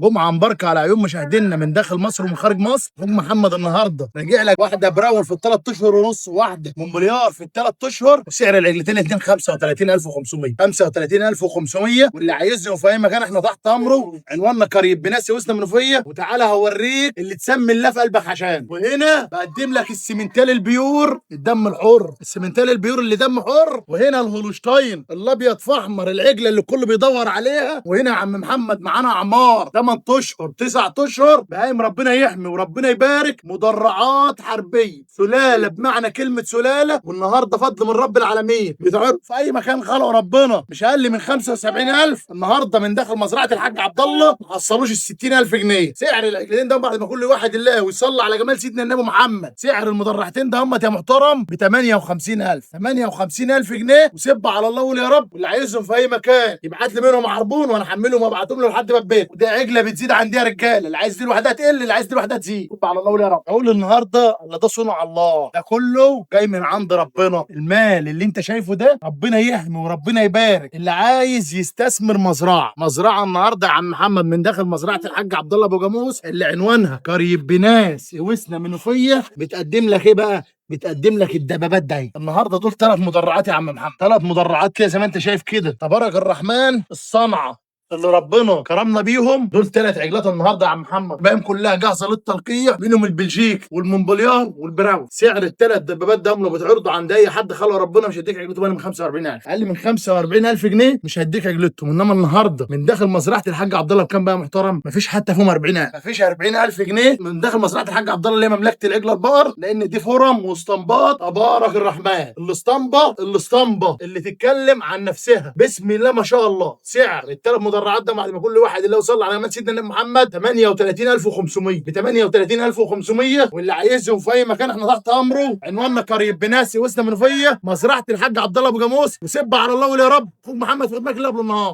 جمعه مباركة على عيون مشاهدينا من داخل مصر ومن خارج مصر. اخوك محمد النهارده راجع لك واحدة براون في الثلاث اشهر ونص، واحدة مونبليار في الثلاث اشهر، وسعر العجلتين الاثنين 35500، 35500. واللي عايزهم في اي مكان احنا تحت امره. عنواننا قريب بناسي وسط منوفيه. وتعالى هوريك اللي تسمي الله في قلبك عشان. وهنا بقدم لك السمنتال ال pure الدم الحر، السمنتال ال pure اللي دم حر. وهنا الهولشتاين الابيض في احمر، العجلة اللي الكل بيدور عليها. وهنا يا عم محمد معانا اعمار 8 اشهر 9 اشهر، بهايم ربنا يحمي وربنا يبارك، مدرعات حربيه، سلالة بمعنى كلمة سلالة. والنهارده فضل من رب العالمين بيتعرض في اي مكان خلقه ربنا مش اقل من 75000. النهارده من داخل مزرعة الحاج عبد الله ما حصلوش ال 60000 جنيه. سعر العجلتين ده بعد ما كل واحد الله ويصلي على جمال سيدنا النبي محمد، سعر المدرعتين ده هم يا محترم ب 58000، 58000 جنيه. وسب على الله وقول يا رب. واللي عايزهم في اي مكان يبعت لي منهم عربون وانا احملهم وابعتهم له لحد باب بيته. وده عجله بتزيد عندي يا رجاله، اللي عايز دي لوحدها تقل، اللي عايز دي لوحدها تزيد. سب على الله وقول يا رب. اقول النهارده اللي ده صنع الله، ده كله جاي من عند ربنا. المال اللي انت شايفه ده ربنا يحمي وربنا يبارك. اللي عايز يستثمر مزرعة، مزرعة النهارده يا عم محمد من داخل مزرعة الحاج عبد الله ابو جاموس اللي عنوانها قرية بناس وسنا منوفيه، بتقدم لك ايه بقى؟ بتقدم لك الدبابات دي. النهارده دول ثلاث مدرعات يا عم محمد، ثلاث مدرعات كده زي ما انت شايف كده، تبارك الرحمن. الصنعة اللي ربنا كرمنا بيهم دول ثلاث عجلات النهارده يا عم محمد، باقيهم كلها جاهزة للتلقيح، منهم البلجيك والمونبليار والبراون. سعر الثلاث دبابات ده لو بتعرضوا عند اي حد خلق ربنا مش هيديك عجلته من 45000، اقل من 45000 جنيه مش هيديك عجلتهم. انما النهارده من داخل مزرعة الحاج عبد الله بكام بقى يا محترم؟ مفيش حتى فيهم 40000، مفيش 40000 جنيه من داخل مزرعة الحاج عبد الله اللي هي مملكة العجلة البقر، لان دي فرم واسطمبات تبارك الرحمن. الاسطمبه الاسطمبه اللي تتكلم عن نفسها بسم الله ما شاء الله. سعر الثلاث مدرعات ده بعد ما كل واحد اللي وصل على سيدنا النبي محمد 38500، ب 38500. واللي عايزهم في اي مكان احنا تحت امره. عنواننا قرية بناسي وسط منوفيه، مزرعة الحاج عبد الله ابو جاموس. وسب على الله وقول يا رب. اخوك محمد في خدمتك قبل النهار.